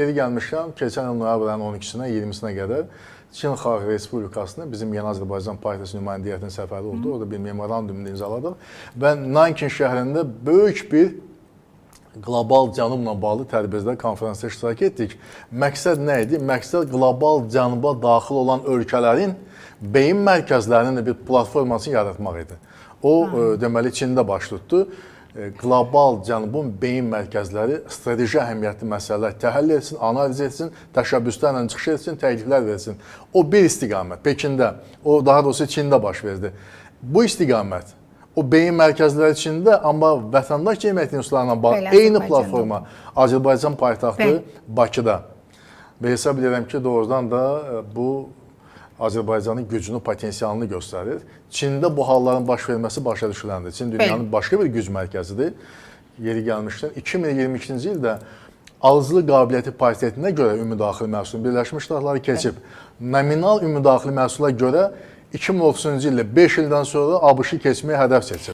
Yeri gəlmişkən, keçən il noyabr ayının 12-sinə, 20-sinə qədər Çin Xalq Respublikasına bizim Yeni Azərbaycan Partiyası nümayəndə heyətinin səfəri oldu. Orada bir memorandum imzaladıq və Nankin şəhərində böyük bir qlobal cənubla bağlı tədbirdə, konfransda iştirak etdik. Məqsəd nə idi? Məqsəd qlobal cənuba daxil olan ölkələrin beyin mərkəzlərinin də bir platformasını yaratmaq idi. O, deməli, Çində baş tutdu. Qlobal cənubun beyin mərkəzləri strateji əhəmiyyətli məsələlər təhlil etsin, analiz etsin, təşəbbüslərlə çıxış etsin, təkliflər versin. O bir istiqamət Pekində, o daha doğrusu Çində baş verdi. Bu istiqamət o beyin mərkəzləri içində, amma vətəndaş cəmiyyəti institutlarla bağlı Bəli, eyni Azərbaycanda. platforma Azərbaycan paytaxtı Bəli. Bakıda. Və hesab edirəm ki, doğrudan da bu Azərbaycanın gücünü, potensialını göstərir. Çində bu halların baş verməsi başa düşüləndir. Çin dünyanın başqa bir güc mərkəzidir. Yeri gəlmişdən 2022-ci ildə alıcılıq qabiliyyəti paritetinə görə ümumi daxili məhsulun Birləşmiş Ştatları keçib. Nominal ümumi daxili məhsula görə 2030-cu ildə 5 ildən sonra ABŞ-ı keçməyi hədəf seçir.